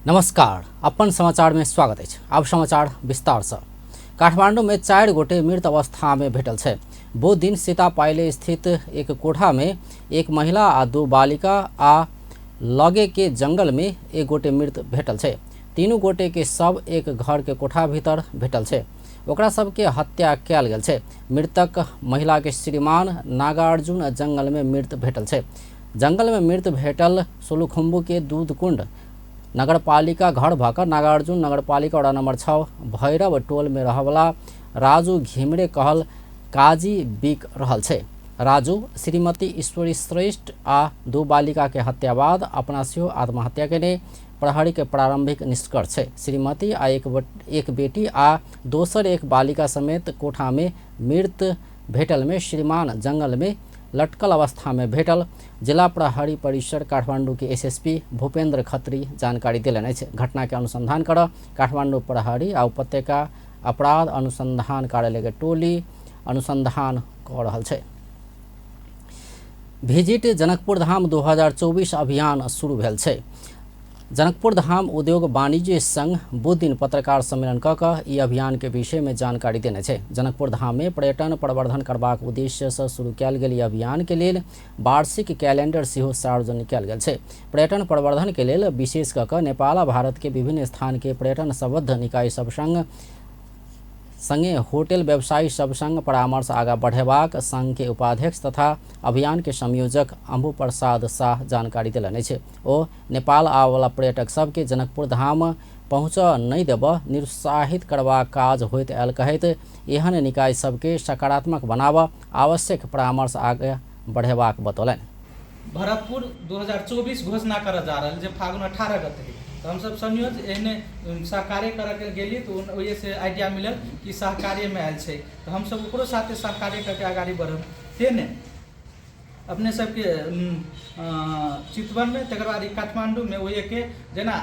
नमस्कार, अपन समाचार में स्वागत अछि। आब समाचार विस्तार से। काठमांडू में 4 गोटे मृत अवस्था में भेटल छै। बुध दिन सीतापाइले स्थित एक कोठा में एक महिला आ 2 बालिका आ लगे के जंगल में एक गोटे मृत भेटल छै। तीनू गोटे के शव एक घर के कोठा भीतर भेटल छै। ओकरा सबके हत्या कयल गेल छै। मृतक महिला के श्रीमान नागार्जुन जंगल में मृत भेटल छै। जंगल में मृत भेटल सोलुखुम्बु के दूधकुंड नगरपालिका घर भऽ कऽ नागार्जुन नगरपालिका वडा नंबर 6 भैरव टोल में रहवला राजू घिमिरे कहल काजी बिक रहल छै। राजू श्रीमती ईश्वरी श्रेष्ठ आ 2 बालिका के हत्या बाद अपना सेहो आत्महत्या केने प्रहरी के प्रारंभिक निष्कर्ष छै। श्रीमती आ एक बेटी आ दोसर एक बालिका समेत कोठा में मृत भेटल में श्रीमान जंगल में लटकल अवस्था में भेटल जिला प्रहरी परिसर काठमांडू के एसएसपी भूपेंद्र खत्री जानकारी देलनि अछि। घटना के अनुसंधान कर काठमांडू प्रहरी आ उपत्यका अपराध अनुसंधान कार्यालय के टोली अनुसंधान कऽ रहल छै। विजिट जनकपुर धाम 2024 अभियान शुरू भेल छै। जनकपुर धाम उद्योग वाणिज्य संघ बुध दिन पत्रकार सम्मेलन कऽ कऽ ई अभियान के विषय में जानकारी देने छै। जनकपुर धाम में पर्यटन प्रवर्धन करबाक उद्देश्य से शुरू कयल गेल ई अभियान के लेल वार्षिक कैलेंडर सेहो सार्वजनिक कयल गेल छै। पर्यटन प्रवर्धन के लेल विशेष कऽ कऽ नेपाल आ भारत के विभिन्न स्थान के पर्यटन सम्बद्ध निकाय सब संगे होटल व्यवसायी सब संग परामर्श आगा बढ़ेबाक संघ के उपाध्यक्ष तथा अभियान के संयोजक अम्बु प्रसाद शाह जानकारी देलनि अछि। ओ नेपाल आबयवला पर्यटक सबके जनकपुर धाम पहुँचऽ नहि देबऽ निरुत्साहित करबाक काज होइत आयल कहैत एहन निकाय सबके सकारात्मक बनाबऽ आवश्यक परामर्श आगे बढ़ेबाक बतौलनि। भरतपुर 2024 घोषणा करऽ जा रहल जे फागुन 18 गते है। तऽ हमसब संयोज एहने सहकार्य करऽके गेली तऽ ओहिसँ आइडिया मिलल कि सहकार्यमे आयल छै, तऽ हमसब ओकरो साथे सहकार्य करके अगाडि बढ़ब। तेने अपने सबके चितवनमे, तकर बाद काठमाण्डूमे ओहिके जेना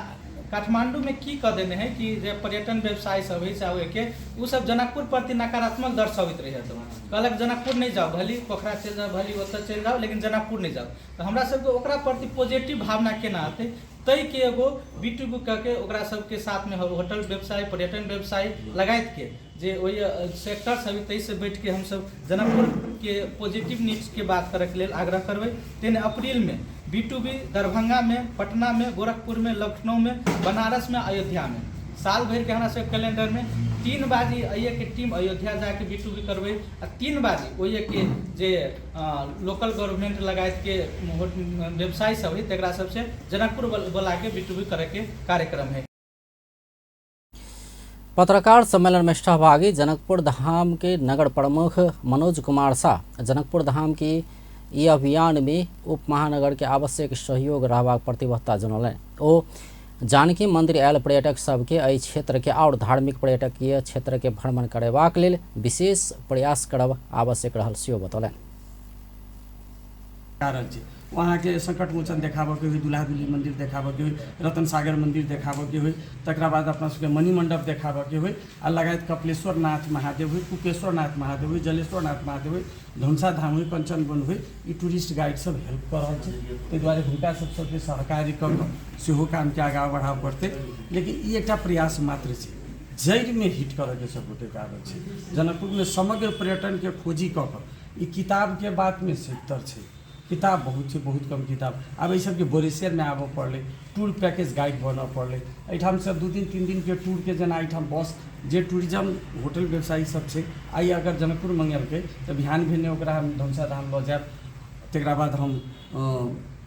काठमाण्डूमे की कऽ देने है कि जे पर्यटन व्यवसाय सब है चाहे ओहिके ओ सब जनकपुर प्रति नकारात्मक दर्शबैत रहै, कहलक जनकपुर नहि जाउ, भली पोखरा चलि जाउ, भली ओतऽ चलि जाउ, लेकिन जनकपुर नहि जाउ। तऽ हमरा सबके ओकरा प्रति पॉजिटिव भावना केना अतै ताहिके एगो बी टू बी कऽ के ओकरा सबके साथमे होटल व्यवसाय, पर्यटन व्यवसाय लगायतके जे ओहि सेक्टर सब ताहिसँ बैठके हमसब जनकपुरके पॉजिटिव न्यूजके बात करैके लेल आग्रह करबै। तेने अप्रीलमे बी टू बी दरभंगामे, पटनामे, गोरखपुरमे, लखनऊमे, बनारसमे, अयोध्यामे साल भरिके हमरा सबके कैलेंडरमे 3 बाजी अइएके टीम अयोध्या जाके बी टू बी करबै आ 3 बाजी ओहिके जे लोकल गवर्नमेंट लगायतके व्यवसाय सब है तकरा सबसे जनकपुर बोलाके बी टू बी करैके कार्यक्रम है। पत्रकार सम्मेलन में सहभागी जनकपुर धाम के नगर प्रमुख मनोज कुमार शाह जनकपुर धाम के ई अभियान में उप महानगर के आवश्यक सहयोग रहबाक प्रतिबद्धता जनौलनि। ओ जानकी मंदिर आयल पर्यटक सबके एहि क्षेत्र के और धार्मिक पर्यटकीय क्षेत्र के भ्रमण करेबाक लेल विशेष प्रयास करब आवश्यक रहल सेहो बतौलनि। रहल छै वहाँके संकट मोचन देखाबऽके होइ, दुल्हा दुल्ही मन्दिर देखाबऽके होइ, रतन सागर मन्दिर देखाबऽके होइ, तकरा बाद अपना सबके मणिमण्डप देखाबऽके होइ आ लगायत कपिलेश्वर नाथ महादेव होइ, कुपेश्वर नाथ महादेव होइ, जलेश्वर नाथ महादेव होइ, धनुषा धाम होइ, कंचन वन होइ, ई टूरिस्ट गाइड सब हेल्प कऽ रहल छै। ताहि दुआरे हुनका सब सबके सहकार्य कऽ कऽ सेहो कामके आगाँ बढ़ाबऽ पड़तै। लेकिन ई एकटा प्रयास मात्र छै, जड़िमे हिट करऽके सब गोटेके आदत छै। जनकपुरमे समग्र पर्यटनके खोजी कऽ कऽ ई किताबके बातमे सेक्टर छै, किताब बहुत छै, बहुत कम किताब। आब एहि सबके बोरेसियरमे आबऽ पड़लै, टूर पैकेज गाइड बनऽ पड़लै। एहिठामसँ 2 दिन 3 दिनके टूरके जेना एहिठाम बस जे टूरिज्म होटल व्यवसायी सब छै, आइ अगर जनकपुर मँगेलकै तऽ बिहान भेने ओकरा हम धनुषा धाम लऽ जायब, तकरा बाद हम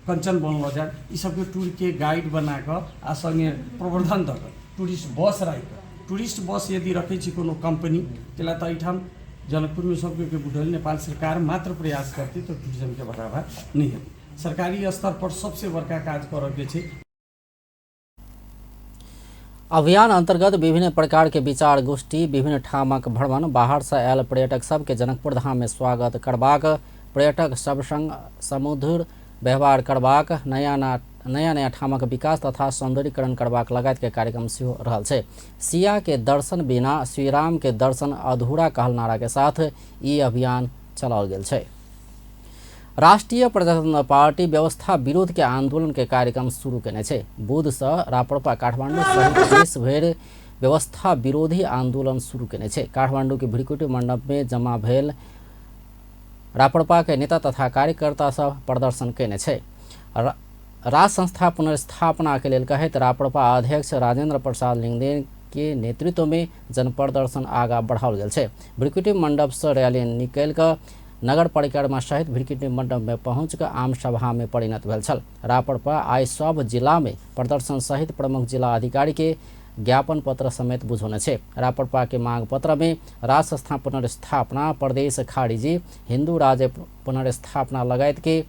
कंचन वन लऽ जायब। ई सबके टूरके गाइड बनाकऽ आ सङ्गे प्रवर्धन दऽ कऽ टूरिस्ट बस राखिकऽ, टूरिस्ट बस यदि रखै छी कोनो कम्पनी ताहि लए तऽ एहिठाम जनकपुरमे सबके के बुझल नेपाल सरकार मात्र प्रयास करतै तऽ टूरिज्मके बढ़ावा नहि हेतै। सरकारी स्तर पर सबसे बड़का काज करऽके छै। अभियान अंतर्गत विभिन्न प्रकार के विचार गोष्ठी, विभिन्न ठामक भ्रमण, बाहर से आयल पर्यटक सबके जनकपुर धाम में स्वागत करबाक, पर्यटक सब संग समुद्र व्यवहार करबाक, नया नया ठामक विकास तथा सौंदर्यीकरण करबाक लगायत के कार्यक्रम सेहो रहल छै। सिया के दर्शन बिना श्री राम के दर्शन अधूरा कहल नारा के साथ ई अभियान चलाओल गेल छै। राष्ट्रिय प्रजातन्त्र पार्टी व्यवस्था विरोध के आंदोलन के कार्यक्रम शुरू केने छै। बुध से राप्रपा काठमांडू सहित देश भरि व्यवस्था विरोधी आंदोलन शुरू केने छै। काठमांडू के भृकुटी मंडप में जमा भेल राप्रपा के नेता तथा कार्यकर्ता सब प्रदर्शन केने छै। राज संस्था पुनर्स्थापना के लेल कहैत राप्रपा अध्यक्ष राजेंद्र प्रसाद लिंगदेन के नेतृत्व में जनप्रदर्शन आगा बढ़ाओल गेल छै। भृकुटी मंडप से रैली निकलि कऽ नगर परिक्रमा सहित भृकुटी मंडप में पहुँच कऽ आम सभा में परिणत भेल छल। राप्रपा आइ सब जिला में प्रदर्शन सहित प्रमुख जिला अधिकारी के ज्ञापन पत्र समेत बुझौने छै। राप्रपा के मांग पत्र में राज संस्था पुनर्स्थापना, प्रदेश खारिजी, हिंदू राज्य पुनर्स्थापना लगायत के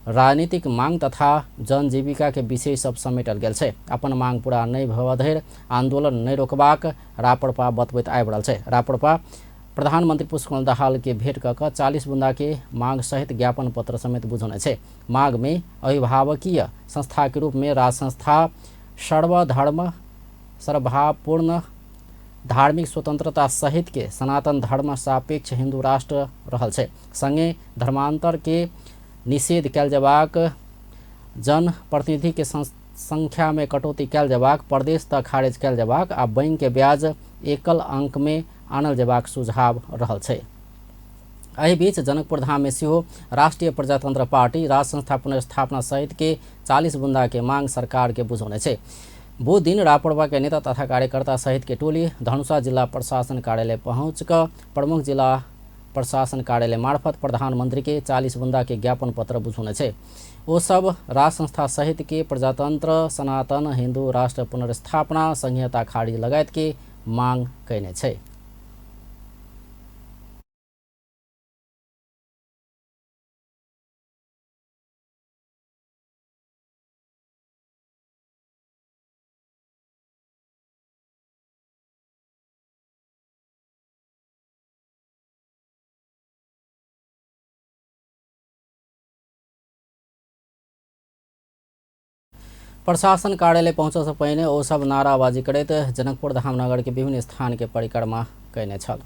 राजनीतिक मांग तथा जनजीविका के विषय सब समेटल गेल छै। अपन मांग पूरा नहि होबय धरि आंदोलन नहि रोकबाक राप्रपा बतबैत आबि रहल छै। राप्रपा प्रधानमंत्री पुष्पकमल दाहाल के भेंट कऽ कऽ 40 बुंदा के मांग सहित ज्ञापन पत्र समेत बुझौने छै। मांग में अभिभावकीय संस्था के रूप में राज संस्था, सर्वधर्म सर्वभावपूर्ण धार्मिक स्वतंत्रता सहित के सनातन धर्म सापेक्ष हिंदू राष्ट्र रहल छै। संगे धर्मांतर के निषेध कयल जेबाक, जनप्रतिनिधि के संख्या में कटौती कयल जेबाक, प्रदेश तक खारिज कयल जेबाक आ बैंक के ब्याज एकल अंक में आनल जेबाक सुझाव रहल छै। एहि बीच जनकपुर धाम में सेहो राष्ट्रिय प्रजातंत्र पार्टी राज संस्था पुनर्स्थापना सहित के 40 बुंदा के मांग सरकार के बुझौने छै। बुध दिन राप्रपा के नेता तथा कार्यकर्ता सहित के टोली धनुषा जिला प्रशासन कार्यालय पहुँच कऽ प्रमुख जिला प्रशासन कार्यालय मार्फत प्रधानमंत्री के 40 बुंदा के ज्ञापन पत्र बुझौने छै। ओ सब राज संस्था सहित के प्रजातंत्र, सनातन हिंदू राष्ट्र पुनर्स्थापना, संहिता खारिज लगायत के मांग कयने छै। प्रशासन कार्यालय पहुँचऽ से पहिने ओ सब नाराबाजी करैत जनकपुर धाम नगर के विभिन्न स्थान के परिक्रमा कयने छल।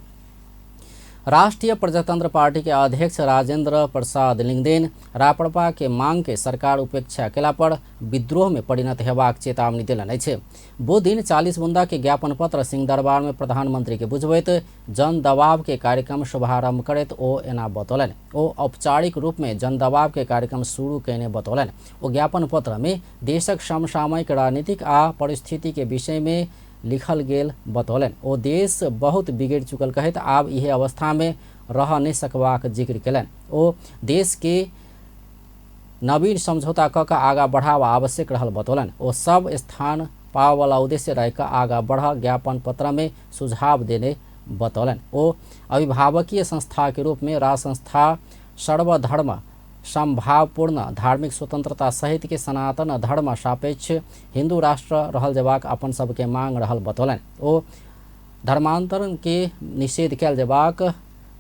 राष्ट्रीय प्रजातंत्र पार्टी के अध्यक्ष राजेंद्र प्रसाद लिंगदेन राप्रपा के मांग के सरकार उपेक्षा केला पर विद्रोह में परिणत हेबाक चेतावनी देलनि अछि। बुध दिन 40 बुंदा के ज्ञापन पत्र सिंहदरबार में प्रधानमंत्री के बुझबैत जन दबाव के कार्यक्रम शुभारंभ करैत ओ एना बतौलनि। ओ औपचारिक रूप में जन दबाव के कार्यक्रम शुरू कयने बतौलनि। ओ ज्ञापन पत्र में देशक समसामयिक राजनीतिक आ परिस्थिति के विषय में लिखल गेल बतौलनि। ओ देश बहुत बिगड़ि चुकल कहैत आब इहे अवस्था में रह नहि सकबाक जिक्र केलनि। ओ देश के नवीन समझौता कऽ कऽ आगा बढ़ाव आवश्यक रहल बतौलनि। ओ सब स्थान पाबऽवला उद्देश्य राखि कऽ आगा बढ़ ज्ञापन पत्र में सुझाव देने बतौलनि। ओ अभिभावकीय संस्था के रूप में राज संस्था, सर्वधर्म समभावपूर्ण धार्मिक स्वतंत्रता सहित के सनातन धर्म सापेक्ष हिंदू राष्ट्र रहल जेबाक अपन सबके मांग रहल बतौलनि। ओ धर्मांतरण के निषेध कयल जेबाक,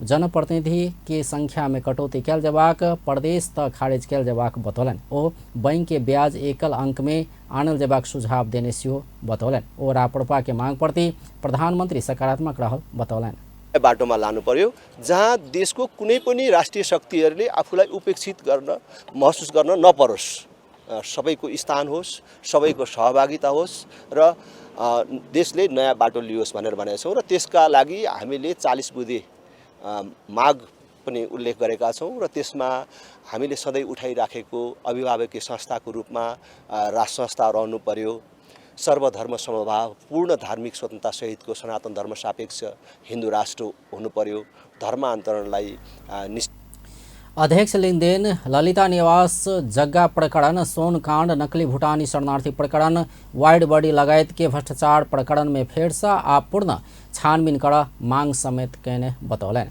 जनप्रतिनिधि के संख्या में कटौती कयल जेबाक, प्रदेश तक खारिज कयल जेबाक बतौलनि। ओ बैंक के ब्याज एकल अंक में आनल जेबाक सुझाव देने सेहो बतौलनि। ओ राप्रपा के मांग प्रति प्रधानमंत्री सकारात्मक रहल बतौलनि। बाटोमा लानु पर्यो जहाँ देशको कुनै पनि राष्ट्रिय शक्तिहरूले आफूलाई उपेक्षित गर्न महसुस गर्न नपरोस्, सबैको स्थान होस्, सबैको सहभागिता होस् र देशले नयाँ बाटो लियोस् भनेर भनेका छौँ। र त्यसका लागि हामीले 40 बुँदे माग पनि उल्लेख गरेका छौँ र त्यसमा हामीले सधैँ उठाइराखेको अभिभावकीय संस्थाको रूपमा राष्ट्र संस्था रहनु पर्यो, सर्वधर्म समभाव, पूर्ण धार्मिक स्वतन्त्रता सहितको सनातन धर्म सापेक्ष हिन्दू राष्ट्र हुनु पर्यो, धर्मान्तरणलाई अध्यक्ष लिंगदेन ललिता निवास जग्गा प्रकरण, सोनकांड, नकली भूटानी शरणार्थी प्रकरण, वाइड बॉडी लगायत के भ्रष्टाचार प्रकरण में फेरसँ आ पूर्ण छानबीन कर मांग समेत कयने बतौलनि।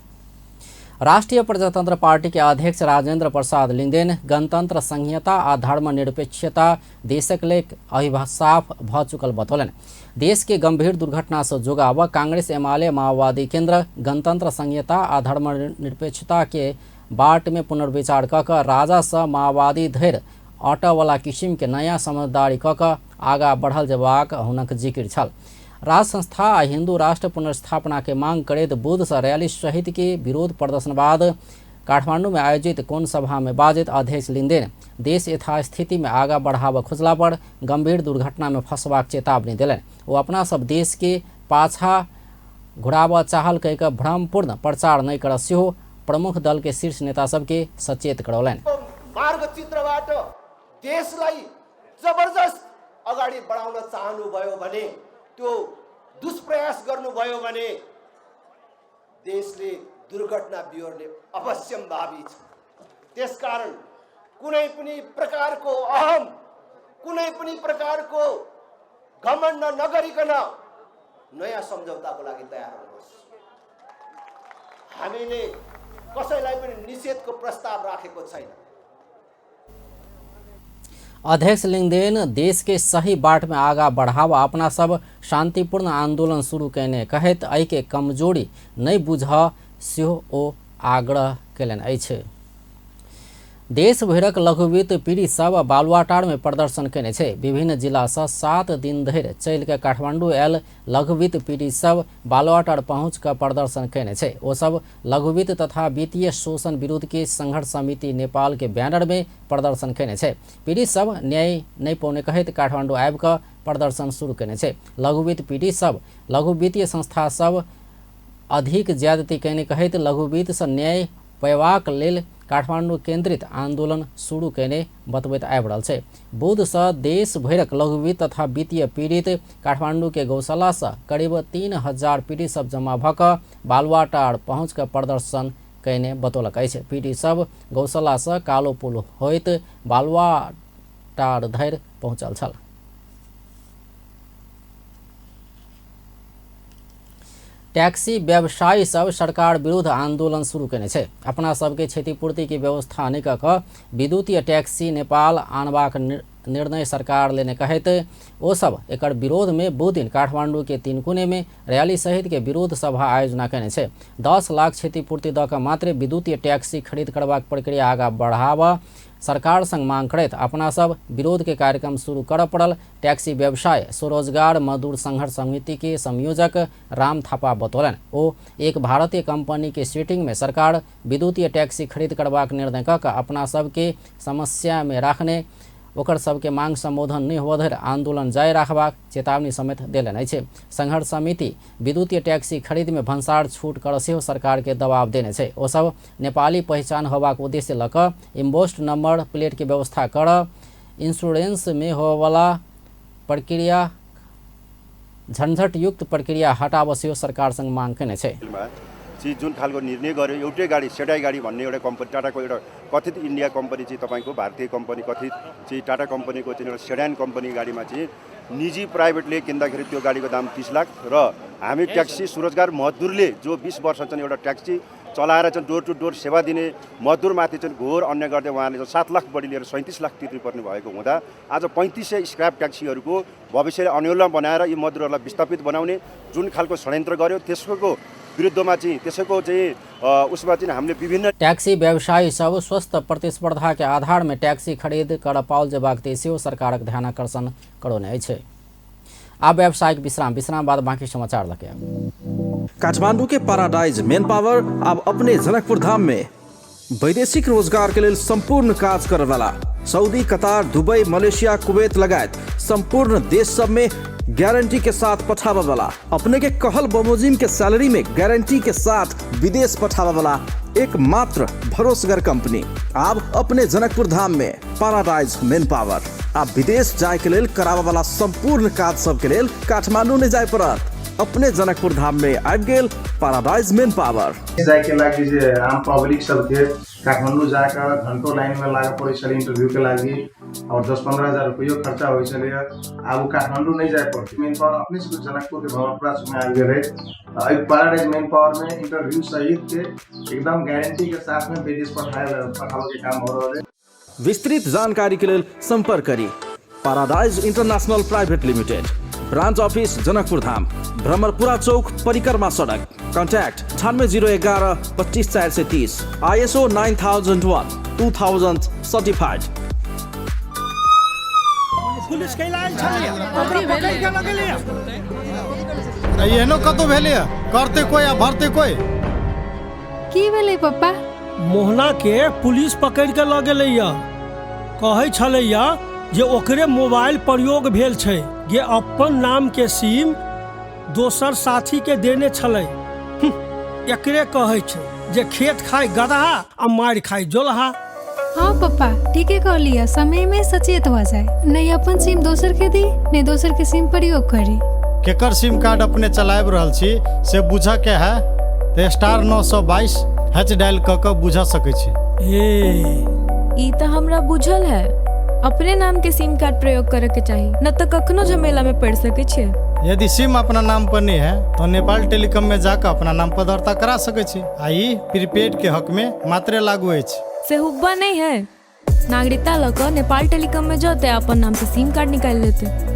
राष्ट्रीय प्रजातंत्र पार्टी के अध्यक्ष राजेंद्र प्रसाद लिंगदेन गणतंत्र संहिता आ धर्मनिरपेक्षता देशक लेल अभिशाप भ चुकल बतौलनि। देश के गंभीर दुर्घटना से जोगाव कांग्रेस, एमाले, माओवादी केंद्र गणतंत्र संहिता आ धर्मनिरपेक्षता के बाट में पुनर्विचार कऽ कऽ राजा सँ माओवादी धरि अटऽवला किसिम के नयाँ समझदारी कऽ कऽ आगा बढ़ल जेबाक हुनक जिक्र छल। राज संस्था आ हिंदू राष्ट्र पुनर्स्थापना के मांग करैत बुध से रैली सहित के विरोध प्रदर्शन बाद काठमांडू में आयोजित कोण सभा में बाजैत अध्यक्ष लिंगदेन देश यथास्थिति में आगा बढ़ाबऽ खोजला पर गंभीर दुर्घटना में फंसबाक चेतावनी देलनि। ओ अपना सब देश के पाछा घुराबऽ चाहल कहि कऽ भ्रमपूर्ण प्रचार नहि करऽ सेहो प्रमुख दल के शीर्ष नेता सबके सचेत करौलनि। मार्गचित्रबाट देशलाई जबरजस्त अगाडि बढाउन चाहनुभयो भने, त्यो दुष्प्रयास गर्नुभयो भने देशले दुर्घटना बिहोर्ने अवश्यम्भावी छ। त्यसकारण कुनै पनि प्रकारको अहम, कुनै पनि प्रकारको घमण्ड नगरिकन नयाँ सम्झौताको लागि तयार हुनुहोस्। हामीले कसैलाई पनि निषेधको प्रस्ताव राखेको छैन। अध्यक्ष लिंगदेन देश के सही बाट में आगा बढ़ावा अपना सब शांतिपूर्ण आंदोलन शुरू कयने कहैत एहिके कमजोरी नहि बुझ सेहो ओ आग्रह कयलनि अछि। देश भरिक लघुवित्त पीड़ित सब बालुवाटार में प्रदर्शन कयने छै। विभिन्न जिला सँ 7 दिन धरि चलि कऽ काठमांडू आयल लघुवित्त पीड़ित सब बालुवाटार पहुँच कऽ प्रदर्शन कयने छै। ओ सब लघुवित्त तथा वित्तीय शोषण विरुद्ध के संघर्ष समिति नेपाल के बैनर में प्रदर्शन कयने छै। पीड़ित सब न्याय नहि पौने कहैत काठमांडू आबि कऽ प्रदर्शन शुरू कयने छै। लघुवित्त पीड़ित सब लघुवित्तीय संस्था सब अधिक ज्यादती कयने कहैत लघुवित्त सँ न्याय पयबाक लेल काठमांडू केंद्रित आंदोलन शुरू कयने बतबैत आबि रहल छै। बुध सँ देश भरिक लघुवित्त तथा वित्तीय पीड़ित काठमांडू के गौशाला सँ करीब 3000 पीड़ित सब जमा भऽ कऽ बालुवाटार पहुँच कऽ प्रदर्शन कयने बतौलक अछि। पीड़ित सब गौशाला सँ कालो पुल होइत बालुवाटार धरि पहुँचल छल। टैक्सी व्यवसायी सब सरकार विरुद्ध आंदोलन शुरू कयने छै। अपना सबके क्षतिपूर्ति के व्यवस्था नहि कऽ कऽ विद्युतीय टैक्सी नेपाल आनबाक निर्णय सरकार लेने कहैत ओ सब एकर विरोध में बुध दिन काठमांडू के तिनकुने में रैली सहित के विरोध सभा आयोजना कयने छै। 10 लाख क्षतिपूर्ति दऽ कऽ मात्र विद्युतीय टैक्सी खरीद करबाक प्रक्रिया आगा बढ़ाबऽ सरकार संग मांग करैत अपना सब विरोध के कार्यक्रम शुरू करऽ पड़ल। टैक्सी व्यवसाय स्वरोजगार मजदूर संघर्ष समिति के संयोजक राम थापा बतौलनि। ओ एक भारतीय कंपनी के सीटिंग में सरकार विद्युतीय टैक्सी खरीद करबाक निर्णय कऽ कऽ अपना सबके समस्या में राखने ओकर सबके मांग संबोधन नहि हुअ धरि आंदोलन जारी राखबाक चेतावनी समेत देलनि अछि। संघर्ष समिति विद्युतीय टैक्सी खरीद में भन्सार छूट कर सेहो सरकार के दबाव देने छै। ओ सब नेपाली पहिचान होबाक उद्देश्य लऽ कऽ इम्बोस्ट नंबर प्लेट के व्यवस्था कर, इंश्योरेंस में होवला प्रक्रिया झंझटयुक्त प्रक्रिया हटाबऽ सेहो सरकार संग मांग कयने छै। जुन खालको निर्णय गर्यो, एउटै गाडी सेडाई गाडी भन्ने एउटा कम्पनी, टाटाको एउटा कथित इन्डिया कम्पनी चाहिँ तपाईँको भारतीय कम्पनी कथित चाहिँ टाटा कम्पनीको चाहिँ एउटा सेडान कम्पनी गाडीमा चाहिँ निजी प्राइभेटले किन्दाखेरि त्यो गाडीको दाम 30 लाख र हामी ट्याक्सी स्वरोजगार मजदुरले जो 20 वर्ष चाहिँ एउटा ट्याक्सी चलाएर चाहिँ डोर टु डोर सेवा दिने मजदुरमाथि चाहिँ घोर अन्याय गर्दै उहाँले चाहिँ 7 लाख बढी लिएर 37 लाख तिर्नुपर्ने भएको हुँदा आज 3500 स्क्रैप ट्याक्सीहरूको भविष्यले अन्योलमा बनाएर यी मजदुरहरूलाई विस्थापित बनाउने जुन खालको षड्यन्त्र गर्यो त्यसको विरुद्धमा चाहिँ त्यसको चाहिँ उसमा चाहिँ हामीले विभिन्न टैक्सी व्यवसायी सब स्वस्थ प्रतिस्पर्धा के आधार में टैक्सी खरीद कर पाओल जेबाक सेहो सरकारक ध्यानाकर्षण करौने अछि। आब व्यावसायिक विश्राम, विश्राम बाद बाकी समाचार लके। काठमांडू के पैराडाइज मेन पावर अब अपने जनकपुर धाम में वैदेशिक रोजगार के लिए संपूर्ण काज करे वाला Saudi, Qatar, Dubai, Malaysia, Kuwait लगायत संपूर्ण देश सब में गारंटी के साथ पठावे वाला, अपने के कहल बमोजिम के सैलरी में गारंटी के साथ विदेश पठावे वाला एकमात्र भरोसगर कंपनी अब अपने जनकपुर धाम में पैराडाइज मेन पावर। आप विदेश जाए के लेल करावे वाला संपूर्ण काज सब के लेल काठमांडू नहीं जाए पड़त, अपने जनकपुर धाम में आबि गेल पैराडाइज मेन पावर। जाए के लागि जे आम पब्लिक सबके काठमाडौँ जाकर घंटों लाइन में लागे पड़े छलै इंटरव्यू के लागि और 10-15 हजार रुपयो खर्चा होइ छलै। आब ओ काठमाडौँ नहीं जाए पड़तै, मेन पावर अपने से जनकपुर के भवनपुरा में आबि गेलै। एहि पैराडाइज मेन पावर में इंटरव्यू सहित के एकदम गारंटी के साथ में विदेश पठावे के काम हो रहल है। विस्तृत जानकारी के लेल संपर्क करी paradise international private limited, branch office Janakpur Dham, Bhramarpura Chowk, परिक्रमा सड़क। Contact 98 011 25 430, ISO 9001 2000 certified. Police कैला आयल छलैया, ओकरा पकड़ि के लगेलैया। एहनो कतौ भेलैया, करते कोई आ भरते कोई। की भेलै पप्पा? मोहना के पुलिस पकड़ि के लऽ गेलैया। कहै छलैया जे ओकरे मोबाइल प्रयोग भेल छै, जे अपन नाम के सिम दोसर साथी के देने छलै। एकरे कहै छै जे खेत खाय गदहा आ मारि खाय जोलहा। हाँ पप्पा, ठीके कहलियै, समय में सचेत भऽ जाय, नहि अपन सिम दोसर के दी, नहि दोसर के सिम प्रयोग करी। केकर सिम कार्ड अपने चलाबि रहल छी से बूझऽ के है तऽ *922# डायल कऽ कऽ बूझ सकै छी। ए ई तऽ हमरा बुझल है, अपने नाम के सिम कार्ड प्रयोग करे के चाही, न तऽ कखनो झमेला में पड़ सके छियै। यदि सिम अपना नाम पर नहीं है तो नेपाल टेलीकॉम में जाकर अपना नाम पर दर्ता करा सकै छी आ ई प्रीपेड के हक में मात्रे लागू अछि। से हुब्बा नहीं है, नागरिकता लऽ कऽ नेपाल टेलीकॉम में जते अपन नाम से सिम कार्ड निकालि लेते।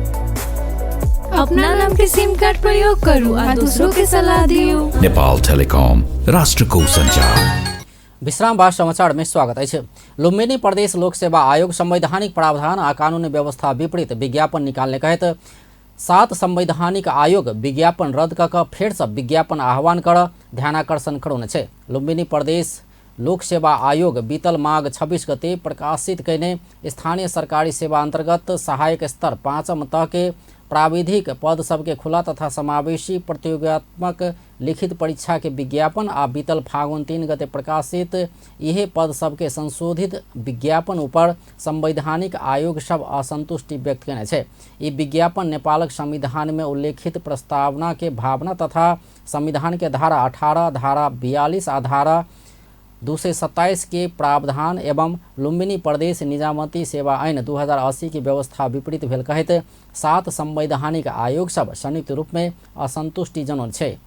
अपना नाम के सिम कार्ड प्रयोग करू आ दूसरों के सलाह दियौ। नेपाल टेलिकॉम, राष्ट्रको सञ्चार। विश्राम बाद समाचार में स्वागत अछि। लुम्बिनी प्रदेश लोक सेवा आयोग संवैधानिक प्रावधान आ कानूनी व्यवस्था विपरीत विज्ञापन निकालने कहैत 7 संवैधानिक आयोग विज्ञापन रद्द कऽ कऽ फेरसँ विज्ञापन आह्वान कर ध्यानाकर्षण करौने छै। लुम्बिनी प्रदेश लोक सेवा आयोग बीतल माघ 26 गते प्रकाशित कयने स्थानीय सरकारी सेवा अंतर्गत सहायक स्तर 5म तह के प्राविधिक पद सबके खुला तथा समावेशी प्रतियोगितात्मक लिखित परीक्षा के विज्ञापन आ बीतल फागुन 3 गते प्रकाशित इहे पद सबके संशोधित विज्ञापन ऊपर संवैधानिक आयोग सब असंतुष्टि व्यक्त कयने छै। ई विज्ञापन नेपालक संविधान में उल्लेखित प्रस्तावना के भावना तथा संविधान के धारा 18, धारा 42 आ धारा 227 के प्रावधान एवं लुम्बिनी प्रदेश निजामती सेवा ऐन 2080 के व्यवस्था विपरीत भेल कहैत 7 संवैधानिक आयोग सब संयुक्त रूप में असंतुष्टि जनौने छै।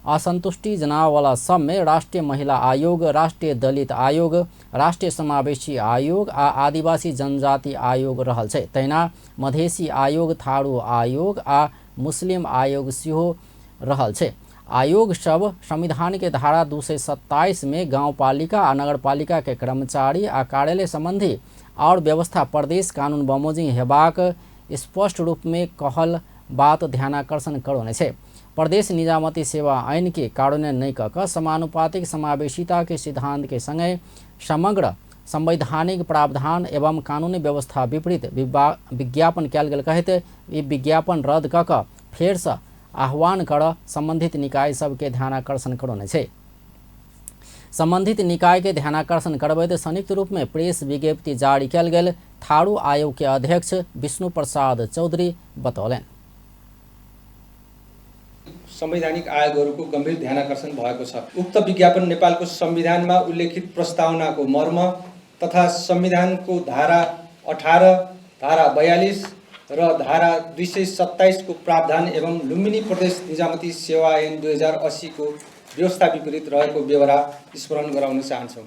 असंतुष्टि जनावला सब में राष्ट्रीय महिला आयोग, राष्ट्रीय दलित आयोग, राष्ट्रीय समावेशी आयोग आ आदिवासी जनजाति आयोग रहल छै। तहिना मधेसी आयोग, थारू आयोग आ मुस्लिम आयोग सेहो रहल छै। आयोग सब संविधान के धारा 227 में गाउँपालिका आ नगरपालिका के कर्मचारी आ कार्यालय संबंधी और व्यवस्था प्रदेश कानून बमोजिम हेबाक स्पष्ट रूप में कहल बात ध्यानाकर्षण करौने छै। प्रदेश निजामती सेवा ऐन के कार्यान्वयन नहि कऽ कऽ समानुपातिक समावेशिता के सिद्धांत के संगे समग्र संवैधानिक प्रावधान एवं कानूनी व्यवस्था विपरीत विज्ञापन कयल गेल कहैत ई विज्ञापन रद्द कऽ कऽ फेरसँ आह्वान कर संबंधित निकाय सबके ध्यानाकर्षण करौने छै। संबंधित निकाय के ध्यानाकर्षण करबैत संयुक्त रूप में प्रेस विज्ञप्ति जारी कयल गेल थारू आयोग के अध्यक्ष विष्णु प्रसाद चौधरी बतौलनि। संवैधानिक आयोगहरूको गम्भीर ध्यानाकर्षण भएको छ। उक्त विज्ञापन नेपालको संविधानमा उल्लेखित प्रस्तावनाको मर्म तथा संविधानको धारा 18, धारा 42 र धारा 227 को प्रावधान एवं लुम्बिनी प्रदेश निजामती सेवा ऐन 2080 को व्यवस्था विपरीत रहेको बेहोरा स्मरण गराउन चाहन्छौँ।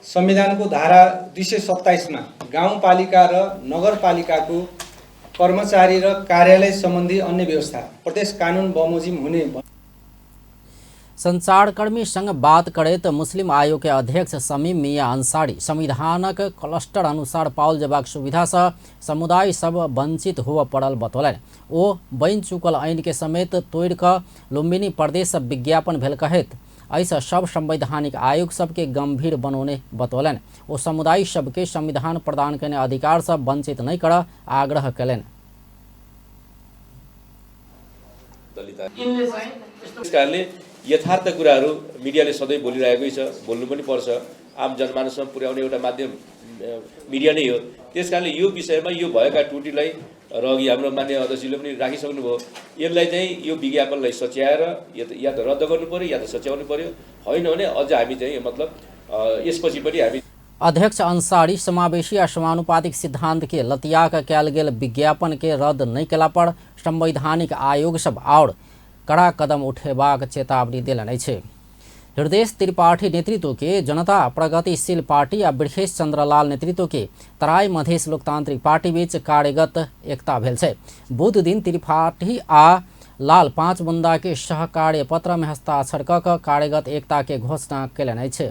संविधानको धारा 227 मा गाउँपालिका र नगरपालिकाको कर्मचारी र कार्यालय सम्बन्धी अन्य व्यवस्था प्रदेश कानुन बमोजिम हुने। संचारकर्मी संग बात करैत मुस्लिम आयोग के अध्यक्ष शमीम मियां अंसारी संविधानक क्लस्टर अनुसार पाओल जेबाक सुविधासँ समुदाय सब वंचित हुअ पड़ल बतौलनि। ओ बनि चुकल ऐन के समेत तोड़ि कऽ लुम्बिनी प्रदेश विज्ञापन भेल कहैत एहिसँ सब संवैधानिक आयोग सबके गंभीर बनौने बतौलनि। ओ समुदाय सबके संविधान प्रदान कयने अधिकारसँ वंचित नहि करऽ आग्रह कयलनि। त्यस कारणले यथार्थ कुराहरू मिडियाले सधैँ बोलिरहेकै छ, बोल्नु पनि पर्छ। आम जनमानसमा पुर्याउने एउटा माध्यम मिडिया नै हो। त्यस कारणले यो विषयमा यो भएका त्रुटिलाई र अघि हाम्रो मान्य अध्यक्षजीले पनि राखिसक्नुभयो, यसलाई चाहिँ यो विज्ञापनलाई सच्याएर या त रद्द गर्नु पर्यो या त सच्याउनु पर्यो, होइन भने अझ हामी चाहिँ मतलब यसपछि पनि हामी। अध्यक्ष अंसारी समावेशी आ समानुपातिक सिद्धांत के लतिया कऽ कयल गेल विज्ञापन के रद्द नहि कयला पर संवैधानिक आयोग सब आओर कड़ा कदम उठेबाक चेतावनी देलनि अछि। हृदय त्रिपाठी नेतृत्व के जनता प्रगतिशील पार्टी आ बृहेश चंद्रलाल नेतृत्व के तराई मधेश लोकतांत्रिक पार्टी बीच कार्यगत एकता भेल छै। बुध दिन त्रिपाठी आ लाल 5 बुंदा के सहकार्य पत्र में हस्ताक्षर कऽ कऽ कार्यगत एकता के घोषणा कयलनि अछि।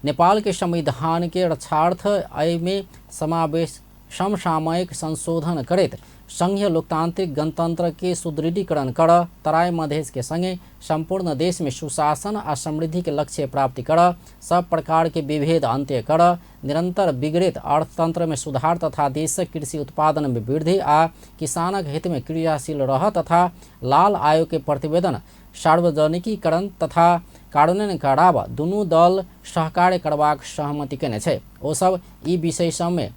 नेपाल के संविधान के रक्षार्थ एहिमे समावेश समसामयिक संशोधन करैत संघीय लोकतांत्रिक गणतंत्र के सुदृढ़ीकरण कर तराई मधेश के संगे संपूर्ण देश में सुशासन आ समृद्धि के लक्ष्य प्राप्ति कर सब प्रकार के विभेद अंत्य कर निरंतर बिगड़ित अर्थतंत्र में सुधार तथा देशक कृषि उत्पादन में वृद्धि आ किसानक हित में क्रियाशील रह तथा लाल आयोग के प्रतिवेदन सार्वजनिकीकरण तथा कार्यान्वयन कराब दुनू दल सहकार्य करबाक सहमति केने छै। ओ सब ई विषय सबमे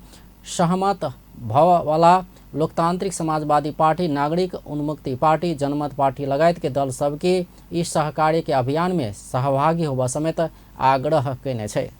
सहमत भवला लोकतांत्रिक समाजवादी पार्टी, नागरिक उन्मुक्ति पार्टी, जनमत पार्टी लगायत के दल सबके ई सहकार्य के अभियान में सहभागी होबा समेत आग्रह केने छै।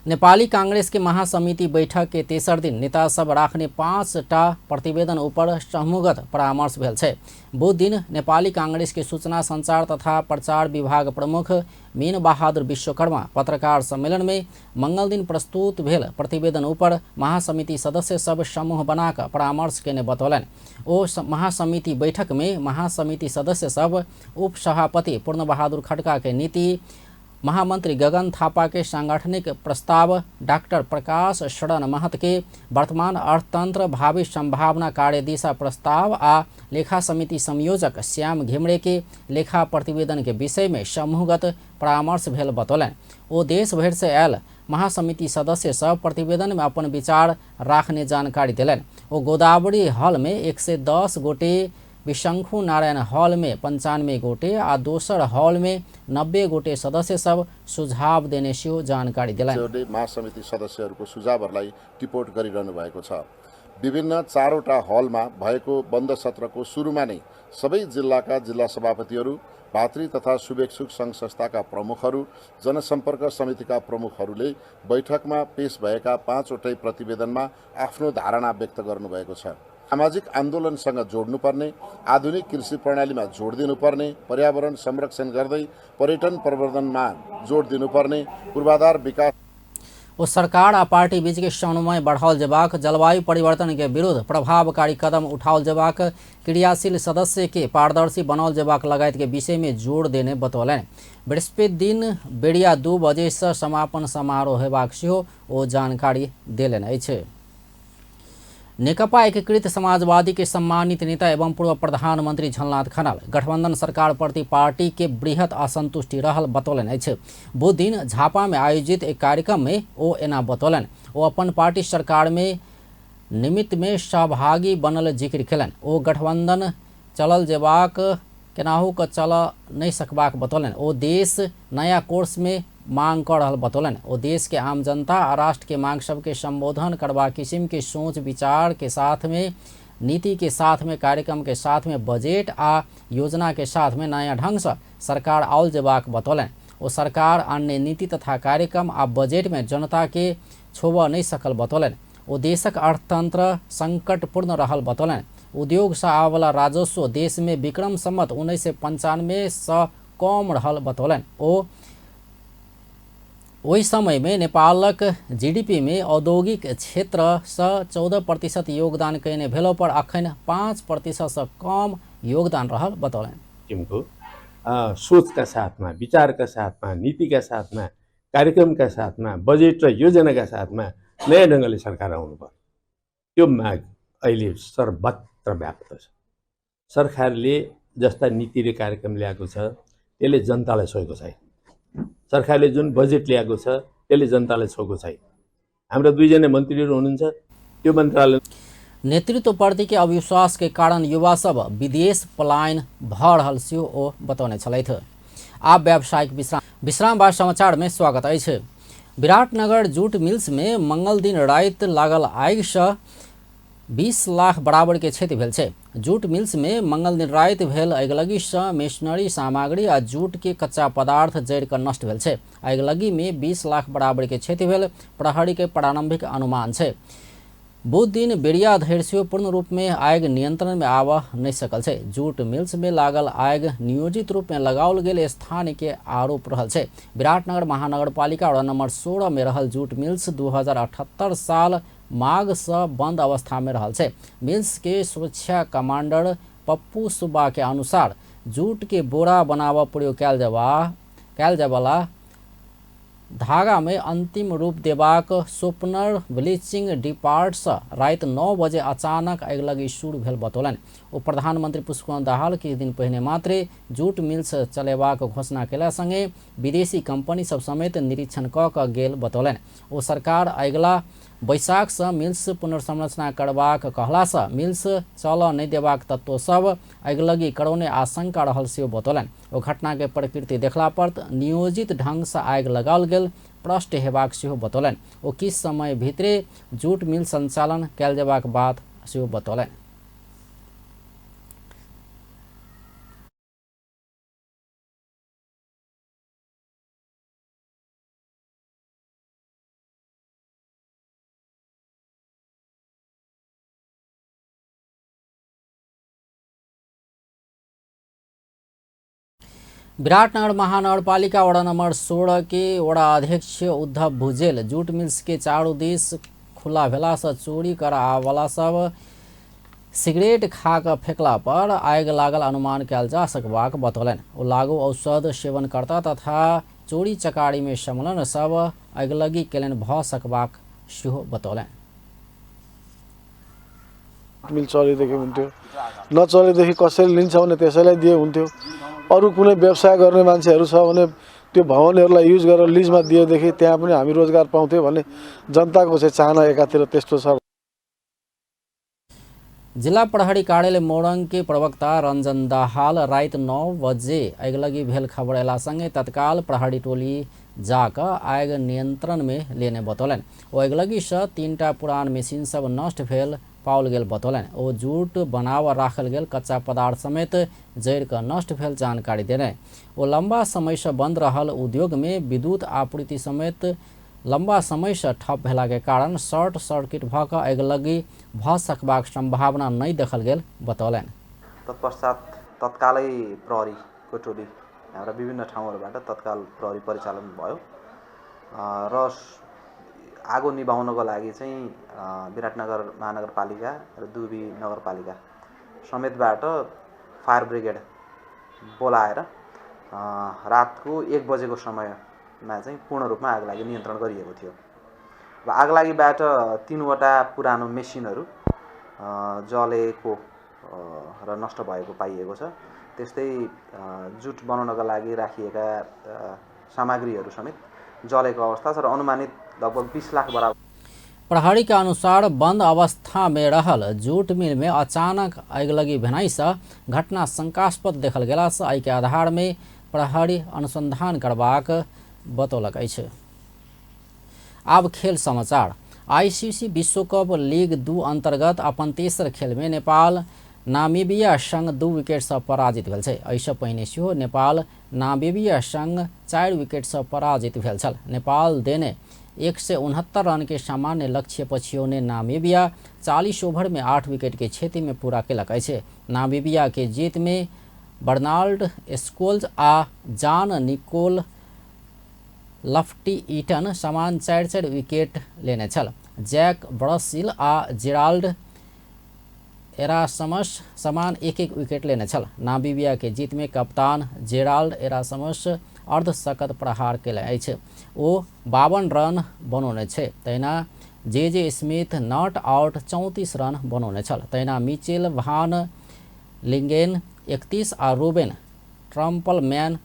नेपाली कांग्रेस के महासमिति बैठक के तेसर दिन नेता सब राखने 5टा प्रतिवेदन ऊपर समूहगत परामर्श भेल छै। बुध दिन नेपाली कांग्रेस के सूचना संचार तथा प्रचार विभाग प्रमुख मीन बहादुर विश्वकर्मा पत्रकार सम्मेलन में मंगल दिन प्रस्तुत भेल प्रतिवेदन ऊपर महासमिति सदस्य सब समूह बनाकर परामर्श केने बतौलनि। ओ महासमिति बैठक में महासमिति सदस्य सब उपसभापति पूर्ण बहादुर खड़का के नीति, महामंत्री गगन थापा के सांगठनिक प्रस्ताव, डॉक्टर प्रकाश शरण महत के वर्तमान अर्थतंत्र भावी संभावना कार्यदिशा प्रस्ताव आ लेखा समिति संयोजक श्याम घिमरे के लेखा प्रतिवेदन के विषय में समूहगत परामर्श भेल बतौलनि। ओ देश भरि से आयल महासमिति सदस्य सब प्रतिवेदन में अपन विचार राखने जानकारी देलनि। ओ गोदावरी हॉल में 110 गोटे, विशंखु नारायण हॉल में 95 गोटे आ दोसर हॉल में 90 गोटे सदस्य सब सुझाव देने सेहो जानकारी देलनि। महासमिति सदस्यहरूको सुझावहरूलाई टिपोट गरिरहनु भएको छ। विभिन्न चारवटा हलमा भएको बन्द सत्रको सुरुमा नै सबै जिल्लाका जिल्ला सभापतिहरू, भातृ तथा शुभेच्छुक सङ्घ संस्थाका प्रमुखहरू, जनसम्पर्क समितिका प्रमुखहरूले बैठकमा पेश भएका 5वटै प्रतिवेदनमा आफ्नो धारणा व्यक्त गर्नुभएको छ। सामाजिक आन्दोलनसँग जोड्नुपर्ने, आधुनिक कृषि प्रणालीमा जोड दिनुपर्ने, पर्यावरण संरक्षण गर्दै पर्यटन प्रवर्धनमा जोड दिनुपर्ने, पूर्वाधार विकास। ओ सरकार आ पार्टी बीच के समन्वय बढ़ाओल जेबाक, जलवायु परिवर्तन के विरुद्ध प्रभावकारी कदम उठाओल जेबाक, क्रियाशील सदस्य के पारदर्शी बनाओल जेबाक लगायत के विषय में जोड़ देने बतौलनि। बृहस्पति दिन बेरिया 2 बजे से समापन समारोह हेबाक सेहो ओ जानकारी देलनि अछि। नेकपा एकीकृत समाजवादी के सम्मानित नेता एवं पूर्व प्रधानमंत्री झलनाथ खनाल गठबंधन सरकार प्रति पार्टी के बृहत असंतुष्टि रहल बतौलनि अछि। बुध दिन झापा में आयोजित एक कार्यक्रम में ओ एना बतौलनि। ओ अपन पार्टी सरकार में निमित्त में सहभागी बनल जिक्र केलनि। ओ गठबंधन चलल जेबाक केनाहु क चल नहीं सकबाक बतौलनि। ओ देश नया कोर्स में मांग कर रहल बतौलनि। ओ देश के आम जनता आ राष्ट्र के मांग सबके संबोधन करबा किस्म के सोच विचार के साथ में, नीति के साथ में, कार्यक्रम के साथ में, बजट आ योजना के साथ में नया ढंग से सरकार आओल जेबाक बतौलनि। ओ सरकार अन्य नीति तथा कार्यक्रम आ बजट में जनता के छोबऽ नहीं सकल बतौलनि। ओ देशक अर्थतंत्र संकटपूर्ण रहल बतौलनि। उद्योग से आबऽवला राजस्व देश में विक्रम सम्मत 1995 से कम रहल बतौलनि। ओ ओहि समय में नेपालक जीडीपी में औद्योगिक क्षेत्र से 14% योगदान कयने भेलो पर अखन 5% से कम योगदान रहल बतौलनि। टिमको सोचका साथमा, विचारका साथमा, नीतिका साथमा, कार्यक्रमका साथमा, बजेट र योजनाका साथमा नयाँ ढङ्गले सरकार आउनु पर्यो। त्यो माग अहिले सर्वत्र व्याप्त छ। सरकारले जस्ता नीति र कार्यक्रम ल्याएको छ त्यसले जनतालाई छोएको छैन। सरकारले जुन बजेट ल्याएको छ त्यसले जनतालाई छोएको छैन। हाम्रा 2जना मन्त्रीहरू हुनुहुन्छ, त्यो मन्त्रालय नेतृत्वप्रति के अविश्वास के कारण युवा सब विदेश पलायन भऽ रहल सेहो ओ बतौने छलथि। आब व्यावसायिक विश्राम बाद समाचार में स्वागत अछि। विराटनगर जूट मिल्स में मंगल दिन राति लागल आगि से 20 लाख बराबर के क्षति भेल छै। जूट मिल्स में मंगल दिन राति भेल अगिलगी से मेशनरी सामग्री आ जूट के कच्चा पदार्थ जरि कऽ नष्ट भेल छै। अगिलगी में 20 लाख बराबर के क्षति भेल प्रहरी के प्रारंभिक अनुमान छै। बुध दिन बेरिया धरि सेहो पूर्ण रूप में आगि नियंत्रण में आबऽ नहि सकल छै। जूट मिल्स में लागल आगि नियोजित रूप में लगाओल गेल स्थान के आरोप रहल छै। विराटनगर महानगरपालिका वार्ड नंबर 16 में रहल जूट मिल्स 2078 साल माघ से बंद अवस्था में रहल छै। मिल्स के सुरक्षा कमांडर पप्पू सुब्बा के अनुसार जूट के बोरा बनाबऽ प्रयोग कयल जायवला धागा में अंतिम रूप देबाक सोपनर ब्लीचिंग डिपार्टसँ राति 9 बजे अचानक अगिलगी शुरू भेल बतौलनि। ओ प्रधानमंत्री पुष्पकमल दाहाल किछु दिन पहिने मात्रे जूट मिल्स चलेबाक घोषणा केला संगे विदेशी कंपनी सब समेत निरीक्षण कऽ कऽ गेल बतौलनि। ओ सरकार अगिला बैसाखसँ मिल्स पुनर्संरचना करबाक कहलासँ मिल्स चलऽ नहि देबाक तत्व सब अगिलगी करौने आशंका रहल सेहो बतौलनि। ओ घटनाके प्रकृति देखला पर नियोजित ढंगसँ आगि लगाओल गेल प्रष्ट हेबाक सेहो बतौलनि। ओ किछु समय भीतरे जूट मिल संचालन कयल जेबाक बात सेहो बतौलनि। विराटनगर महानगरपालिका वडा नंबर 16 के वडा अध्यक्ष उद्धव भुजेल जूट मिल्स के चारू दिस खुला भेला से चोरी करावला सब सिगरेट खा कऽ फेकला पर आगि लागल अनुमान कयल जा सकबाक बतौलनि। ओ लागू औषध सेवनकर्ता तथा चोरी चकारी में संलग्न सब अगिलगी केलनि भऽ सकबाक सेहो बतौलनि। मिल चलेदेखि हुन्थ्यो, नचलेदेखि कसैले लिन्छ भने त्यसैलाई दिए हुन्थ्यो। अरू कुनै व्यवसाय गर्ने मान्छेहरू छ भने त्यो भवनहरूलाई युज गरेर लिजमा दिएदेखि त्यहाँ पनि हामी रोजगार पाउँथ्यौँ भन्ने जनताको चाहिँ चाहना एकातिर त्यस्तो छ। जिला प्रहरी कार्यालय मोरंग के प्रवक्ता रंजन दाहाल राति 9 बजे अगिलगी भेल खबर अयला संगे तत्काल प्रहरी टोली जाकऽ आगि नियंत्रण में लेने बतौलनि। ओ अगिलगी से 3टा पुरान मशीन सब नष्ट भेल पाओल गेल बतौलनि। ओ जूट बनाव राखल गेल कच्चा पदार्थ समेत जरि कऽ नष्ट भेल जानकारी देने। ओ लंबा समय से बंद रहल उद्योग में विद्युत आपूर्ति समेत लंबा समय से ठप भेला के कारण शॉर्ट सर्किट भऽ कऽ अगिलगी भऽ सकबाक संभावना नहि देखल गेल बतौलनि। तत्पश्चात तत्कालै प्रहरीको टोली हाम्रा विभिन्न ठाउँहरूबाट तत्काल प्रहरी परिचालन भयो र आगो निभाउनको लागि चाहिँ विराटनगर महानगरपालिका र दुबी नगरपालिका समेतबाट फायर ब्रिगेड बोलाएर रातको 1 बजेको समयमा चाहिँ पूर्ण रूपमा आगलागी नियन्त्रण गरिएको थियो। अब आगलागीबाट 3वटा पुरानो मेसिनहरू जलेको र नष्ट भएको पाइएको छ। त्यस्तै जुट बनाउनका लागि राखिएका सामग्रीहरू समेत जलेको अवस्था छ र अनुमानित लगभग 20 लाख बराबर। प्रहरी के अनुसार बंद अवस्था में रहल जूट मिल में अचानक अगिलगी भेनाइ से घटना शंकास्पद देखल गेला से एहि के आधार में प्रहरी अनुसंधान करबाक बतौलक अछि। आब खेल समाचार। आईसीसी विश्व कप लीग 2 अंतर्गत अपन तेसर खेल में नेपाल नामीबिया संग 2 विकेट से पराजित भेल छै। एहिसँ पहिने सेहो नेपाल नामीबिया संग 4 विकेट से पराजित भेल छल। नेपाल देने 169 रन के सामान्य लक्ष्य पछियौने नामीबिया 40 ओवर में 8 विकेट के क्षति में पूरा केलक अछि। नामीबिया के जीत में बर्नार्ड स्कोल्ज आ जान निकोल लफ्टी ईटन समान 4-4 विकेट लेने छल। जैक ब्रसिल आ जेराल्ड एरासमस समान 1-1 विकेट लेने छल। नामीबिया के जीत में कप्तान जेराल्ड एरासमस अर्धशतक प्रहार केलनि अछि। ओ 52 रन बनौने छै। तहिना जे जे स्मिथ not out 34 run बनौने छल। तहिना मिचेल भान लिंगेन 31 आ रूबेन ट्रम्पलमैन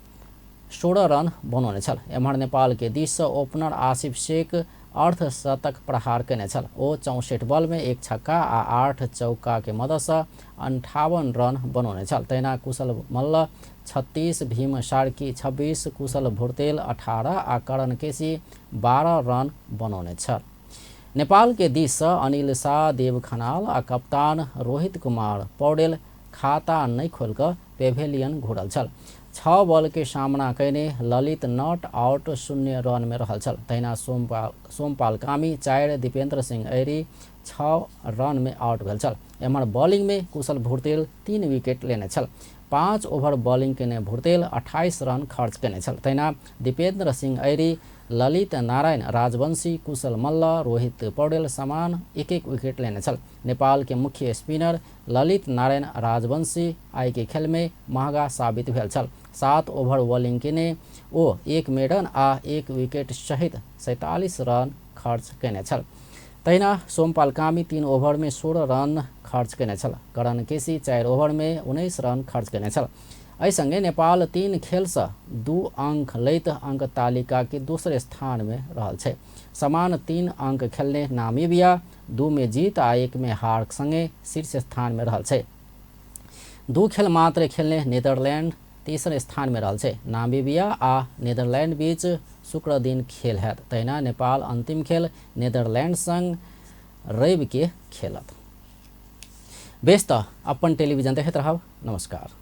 16 रन बनौने छल। एम्हर नेपाल के दिस से ओपनर आसिफ शेख अर्धशतक प्रहार केने छल। ओ 64 बॉल में 1 छक्का आ 8 चौका के मदद से 58 रन बनौने छल। तहिना कुशल मल्ल 36, भीम सार्की 26, कुशल भुर्तेल 18 आ करण केसी 12 रन बनौने छल। नेपाल के दिस से अनिल शाह, देव खनाल आ कप्तान रोहित कुमार पौडेल खाता नहीं खोल कऽ पेवेलियन घुरल छल। 6 बॉल के सामना कयने ललित not out 0 run में रहल छल। तहिना सोमपाल कामी 4, दीपेंद्र सिंह ऐरी 6 रन में आउट भेल छल। एम्हर बॉलिंग में कुशल भुर्तेल 3 विकेट लेने छल। 5 ओवर बॉलिंग केने भुर्तेल 28 रन खर्च केने छल। तहिना दीपेंद्र सिंह ऐरी ललित नारायण राजवंशी, कुशल मल्ल, रोहित पौडेल समान एक एक विकेट लेने छल। नेपाल के मुख्य स्पिनर ललित नारायण राजवंशी आइ के खेल में महंगा साबित भेल छल। 7 ओभर बॉलिंग केने ओ 1 मेडन आ 1 विकेट सहित 47 रन खर्च केने छल। तहिना सोमपाल कामी 3 ओभर में 16 रन खर्च केने छल। करण केसी 4 ओभर में 19 रन खर्च केने छल। एहि संगे नेपाल 3 खेलसँ 2 अंक लैत अंक तालिका के दोसर स्थान में रहल छै। समान 3 अंक खेलने नामीबिया 2 में जीत आ 1 में हार संगे शीर्ष स्थान में रहल छै। 2 खेल मात्र खेलने नीदरलैंड तेसर स्थान में रहल छै। नामीबिया आ नीदरलैंड बीच शुक्र दिन खेल हैत। तहिना नेपाल अंतिम खेल नीदरलैंड संग रवि के खेलत। बेस त अपन टेलीविजन देखैत रहब। नमस्कार।